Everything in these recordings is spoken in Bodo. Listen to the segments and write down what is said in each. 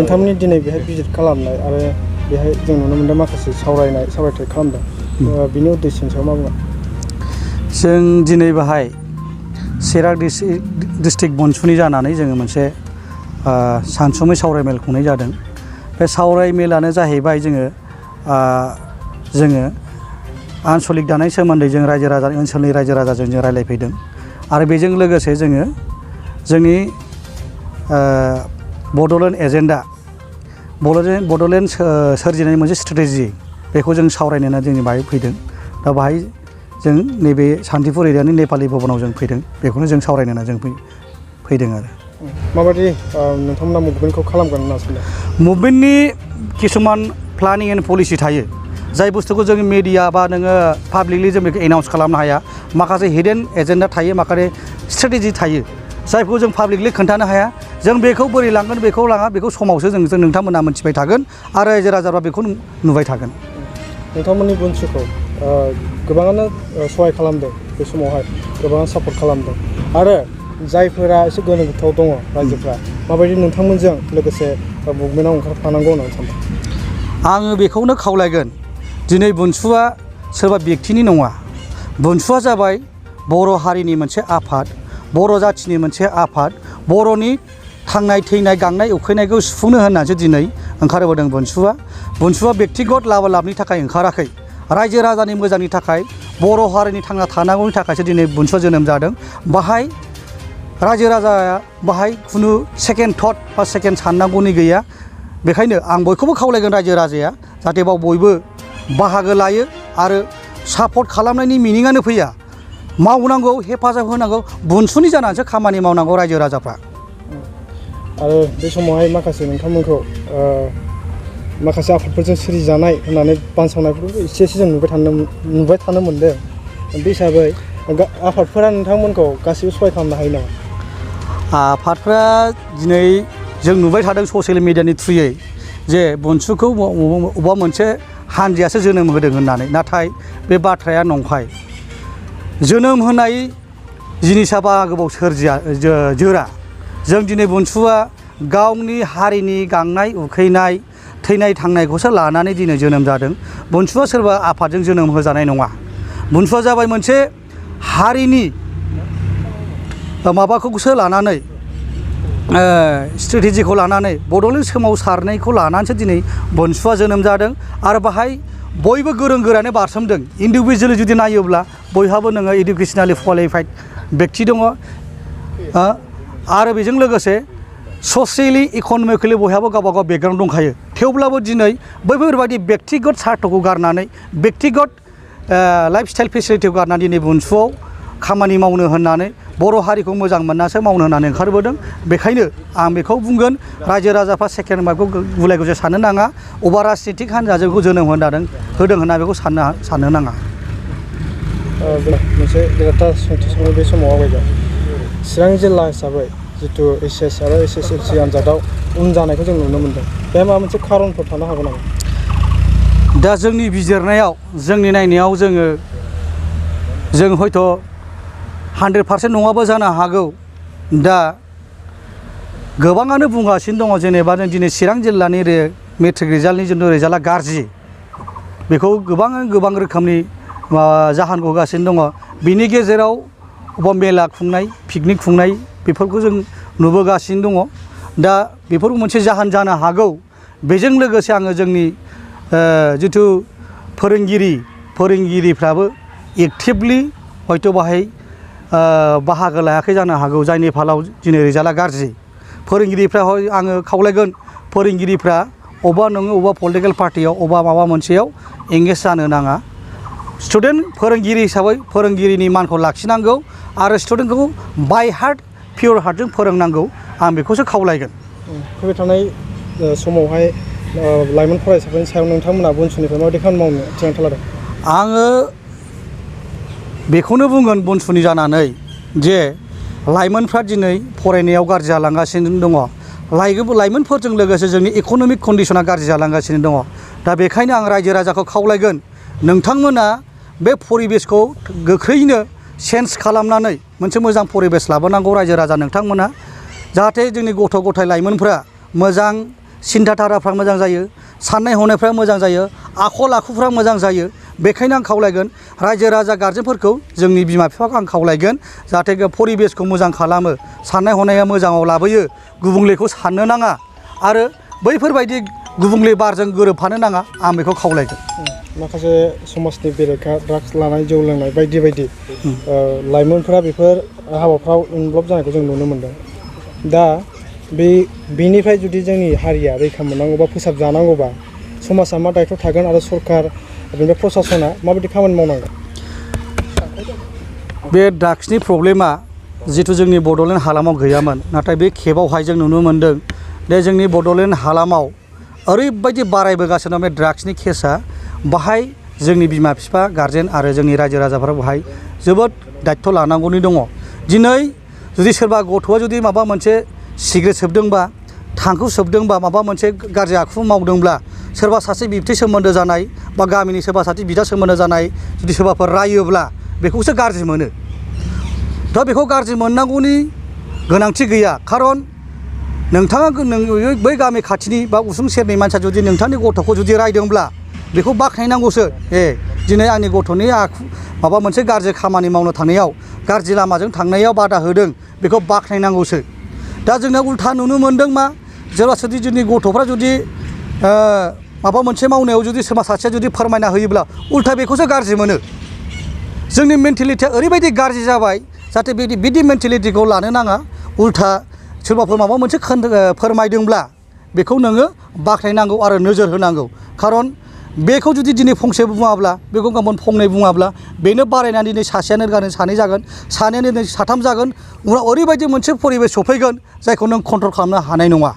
नोंथांमोननि दिनै बेहाय भिजिट खालामनाय आरो बेहाय जों नुनो मोनदों माखासे सावरायथाय खालामदों बिनि उद्देश्यनि सायाव मा बुङो? जों दिनै बाहाय चिरां डिस्ट्रिक्ट बनसुनि जानानै जोङो मोनसे सानसुमै सावरायमेल खुंनाय जादों। बे सावरायमेलानो जाहैबाय जोङो आनसलिक दानाय सोमोन्दै जों ओनसोलनि रायजो राजाजों जों रायज्लायफैदों आरो बेजों लोगोसे जोङो जोंनि बड'लेण्ड एजेन्डा बड'लेण्ड सोरजिनायनि मोनसे स्ट्रेटेजि बेखौ जों सावरायनो जोंनि बाहाय फैदों। दा बाहाय जों नैबे सान्तिपुर एरियानि नेपालि भबनाव जों फैदों, बेखौनो जों सावरायनो जों फैदों आरो। माबायदि नोंथांमोना मुभमेन्टखौ खालामगोन होनना सानदों? मुभमेन्टनि किसुमान प्लानिं एन्ड पलिसि थायो, जाय बुस्थुखौ जों मिडिया बा नोङो पाब्लिकलि जों बेखौ एनाउन्स खालामनो हाया। माखासे हिडेन एजेन्डा थायो, माखासे स्ट्रेटेजि थायो, जायखौ जों पाब्लिकलि खोन्थानो हाया। जों बेखौ बोरै लांगोन बेखौ लाङा, बेखौ समावसो जों नोंथांमोना मोनथिबाय थागोन आरो रायजो राजाफ्रा बेखौ नुबाय थागोन। नोंथांमोननि बनसुखौ गोबाङानो सहाय खालामदों, बे समावहाय गोबाङानो सापर्ट खालामदों आरो जायफोरा एसे गोनो गोथोआव दङ रायजोफ्रा माबायदि नोंथांमोनजों लोगोसे मुभमेन्टआव ओंखारफानांगौ होननानै सानदों? आङो बेखौनो खावलायगोन, दिनै बनसुआ सोरबा बेक्तिनि नङा। बनसुआ जाबाय बर' हारिनि मोनसे आफाद, बर' जाथिनि मोनसे आफाद। बर'नि थांनाय थैनाय गांनाय उखैनायखौ सुफुंनो होननानैसो दिनै ओंखारबोदों बनसुआ। बनसुआ बेक्तिगत लाबनि थाखाय ओंखाराखै, रायजो राजानि मोजांनि थाखाय, बर' हारिनि थांना थानांगौनि थाखायसो दिनै बनसुआ जोनोम जादों। बाहाय रायजो राजाया बाहाय खुनु सेकेन्ड थट बा सेकेन्ड साननांगौनि गैया। बेखायनो आं बयखौबो खावलायगोन रायजो राजाया जाहाथे बाव बयबो बाहागो लायो आरो सापर्ट खालामनायनि मिनिङानो फैया, मावनांगौ, हेफाजाब होनांगौ, बनसुनि जानानैसो खामानि मावनांगौ रायजो राजाफ्रा। आरो बे समावहाय माखासे नोंथांमोनखौ माखासे आफादफोरजों सोरजिजानाय होननानै बानसावनायफोरखौ एसे जों नुबाय थानो मोनदों। बे हिसाबै आफादफोरा नोंथांमोनखौ गासिबो सहाय खालामनो हायो नामा? आफादफ्रा दिनै जों नुबाय थादों ससियेल मिडियानि थ्रुयै जे बनसुखौ अबेबा मोनसे हानजायासो जोनोम होदों होननानै, नाथाय बे बाथ्राया नंखाय। जोनोम होनाय जिनिसा बारा गोबाव जोरा। जों दिनै बनसुआ गावनि हारिनि गांनाय उखैनाय थैनाय थांनायखौसो लानानै दिनै जोनोम जादों। बनसुआ सोरबा आफादजों जोनोम होजानाय नङा। बनसुआ जाबाय मोनसे हारिनि माबाखौसो लानानै, स्ट्रेटेजिखौ लानानै, बड'लेण्ड सोमावसारनायखौ लानानैसो दिनै बनसुआ जोनोम जादों आरो बाहाय बयबो गोरों गोरायानो बारसोमदों। इन्डिभिजुवेलि जुदि नायोब्ला बयहाबो नोङो इडुकेसनेलि क्वालिफाइड बेक्ति दङ आरो बेजों लोगोसे ससियेलि इक'नमिकेलि बयहाबो गावबा गाव बेकग्राउन्ड दंखायो। थेवब्लाबो दिनै बैफोरबायदि बेक्तिगत सार्थखौ गारनानै, बेक्तिगत लाइफ स्टाइल फेसिलिटिखौ गारनानै दिनै बनसुआव खामानि मावनो होननानै, बर' हारिखौ मोजां मोननासो मावनो होननानै ओंखारबोदों। बेखायनो आं बेखौ बुंगोन, रायजो राजाफ्रा सेकेन्ड मार्कखौ गुलाय गुजाय साननो नाङा, अबा राजनितिक हान्जाजों बेखौ जोनोम होदों होनना बेखौ साननो नाङा। मोनसे गेदेरथार सोंथि सोंनो बे समाव आवगायगोन। चिरां जिल्ला हिसाबै जितु HS आरो SSLC आनजादाव उन जानायखौ जों नुनो मोनदों, बे माबा मोनसे खारनफोर थानो हागौ नामा? दा जोंनि बिजिरनायाव, जोंनि नायनायाव जों हयथ' 100% नङाबो जानो हागौ। दा गोबाङानो बुंगासिनो दङ, जेनेबा जों दिनै चिरां जिल्लानि मेट्रिक रिजाल्टनि जिथु रिजाल्टआ गाज्रि, बेखौ गोबां रोखोमनि जाहोनखौ होगासिनो दङ। बिनि गेजेराव अबेबा मेला खुंनाय, पिकनिक खुंनाय, बेफोरखौ जों नुबोगासिनो दङ। दा बेफोरबो मोनसे जाहोन जानो हागौ। बेजों लोगोसे आङो जोंनि जिथु फोरोंगिरिफ्राबो एक्टिभलि हयथ' बाहाय बाहागो लायाखै जानो हागौ, जायनि फालाव दिनै रिजाल्टआ गाज्रि। फोरोंगिरिफ्रा आङो खावलायगोन, फोरोंगिरिफ्रा अबेबा पलिटिकेल पार्टियाव अबेबा माबा मोनसेयाव एंगेज जानो नाङा। स्टुडेन्ट फोरोंगिरि हिसाबै फोरोंगिरिनि मानखौ लाखिनांगौ आरो स्टुडेन्टखौ बाय हार्ट पियर हार्टजों फोरोंनांगौ, आं बेखौसो खावलायगोन। फैबाय थानाय समावहाय लाइमोन फरायसाफोरनि सायाव नोंथांमोना बनसुनिफ्राय माबायदि खामानि मावनो थिरांथा लादों? आङो बेखौनो बुंगोन बनसुनि जानानै जे लाइमोनफ्रा दिनै फरायनायाव गाज्रि जालांगासिनो दङ। लाइमोनफोरजों लोगोसे जोंनि इक'नमिक कन्डिसना गाज्रि जालांगासिनो दङ। दा बेखायनो आं रायजो राजाखौ खावलायगोन, नोंथांमोना बे परिबेसखौ गोख्रैनो चेन्ज खालामनानै मोनसे मोजां परिबेस लाबोनांगौ रायजो राजा नोंथांमोना, जाहाथे जोंनि गथ' गथाय लाइमोनफ्रा मोजां सिन्था धाराफ्रा मोजां जायो, साननाय हनायफ्रा मोजां जायो, आखल आखुफ्रा मोजां जायो। बेखायनो आं खावलायगोन रायजो राजा गारजेनफोरखौ, जोंनि बिमा बिफाखौ आं खावलायगोन जाहाथे परिबेसखौ मोजां खालामो, साननाय हनाया मोजाङाव लाबोयो, गुबुंलेखौ साननो नाङा आरो बैफोरबायदि गुबुंले बारजों गोरोबफानो नाङा, आं बेखौ खावलायगोन। माखासे समाजनि बेरेखा ड्राग्स लानाय, जौ लोंनाय बायदि बायदि लाइमोनफोरा बेफोर हाबाफ्राव इनभल्भ जानायखौ जों नुनो मोनदों। दा बेनिफ्राय जुदि जोंनि हारिया रैखा मोननांगौबा फोसाबजानांगौबा समाजा मा दायथ' थागोन आरो सरकार बेनिफ्राय प्रसासना माबायदि खामानि मावनांगोन? बे ड्राग्सनि प्रब्लेमा जिथु जोंनि बड'लेण्ड हालामाव गैयामोन, नाथाय बे खेबावहाय जों नुनो मोन्दों दे जोंनि बड'लेण्ड हालामाव ओरैबायदि बारायबोगासिनो दं बे ड्राग्सनि केसा। बाहाय जोंनि बिमा बिफा गारजेन आरो जोंनि रायजो राजाफोरा बाहाय जोबोद दायथ' लानांगौनि दङ। दिनै जुदि सोरबा गथ'आ जुदि माबा मोनसे सिगारेट सोबदोंबा, थांखु सोबदोंबा, माबा मोनसे गाज्रि आखु मावदोंब्ला, सोरबा सासे बिबथै सोमोन्दो जानाय बा गामिनि सोरबा सासे बिदा सोमोन्दो जानाय जुदि सोरबाफोर रायोब्ला बेखौसो गाज्रि मोनो। दा बेखौ गाज्रि मोननांगौनि गोनांथि गैया। खारन नोंथाङा बै गामि खाथिनि बा उसुं सेरनि मानसिया जुदि नोंथांनि गथ'खौ जुदि रायदोंब्ला बेखौ बाख्नायनांगौसो। दिनै आंनि गथ'नि माबा मोनसे गाज्रि खामानि मावनो थांनायाव, गाज्रि लामाजों थांनायाव बादा होदों, बेखौ बाख्नायनांगौसो। दा जोंना उल्था नुनो मोन्दों मा, जेब्ला जुदि जोंनि गथ'फ्रा जुदि माबा मोनसे मावनायाव जुदि सोरबा सासेया जुदि फोरमायना होयोब्ला उल्था बेखौसो गाज्रि मोनो। जोंनि मेन्टेलिटिया ओरैबायदि गाज्रि जाबाय जाहाथे बिदि मेन्टेलिटिखौ लानो नाङा। उल्था सोरबाफोर माबा मोनसे फोरमायदोंब्ला बेखौ नोङो बाख्नायनांगौ आरो नोजोर होनांगौ। खारन बेखौ जुदि दिनै फंसे बुङाब्ला, बेखौ गाबोन फंनै बुङाब्ला, बेनो बारायनानै दिनै सासेयानो गाबोन सानै जागोन, सानैयानो दिनै साथाम जागोन। उनाव ओरैबायदि मोनसे परिबेस सफैगोन जायखौ नों कन्ट्रल खालामनो हानाय नङा।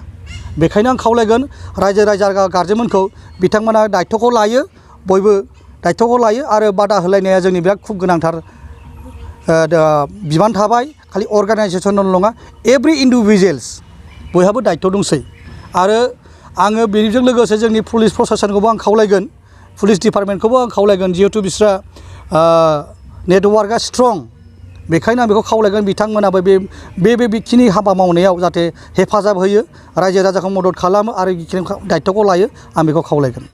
बेखायनो आं खावलायगोन रायजो राजा गारजेनमोनखौ, बिथांमोना दायथ'खौ लायो, बयबो दायथ'खौ लायो आरो बादा होलायनाया जोंनि बिराद खुब गोनांथार बिबान थाबाय। खालि अर्गानाइजेसनल' नङा, एभ्रि इन्डिभिजुवेल्स बयहाबो दायथ' दंसै। आरो आङो बेजों लोगोसे जोंनि पुलिस प्रसासनखौबो आं खावलायगोन, पुलिस डिपार्टमेन्टखौबो आं खावलायगोन, जिहेथु बिस्रा नेटवार्कआ स्ट्रं। बेखायनो आं बेखौ खावलायगोन बिथांमोनाबो बेखिनि हाबा मावनायाव जाहाथे हेफाजाब होयो, रायजो राजाखौ मदद खालामो आरो दायथ'खौ लायो, आं बेखौ खावलायगोन।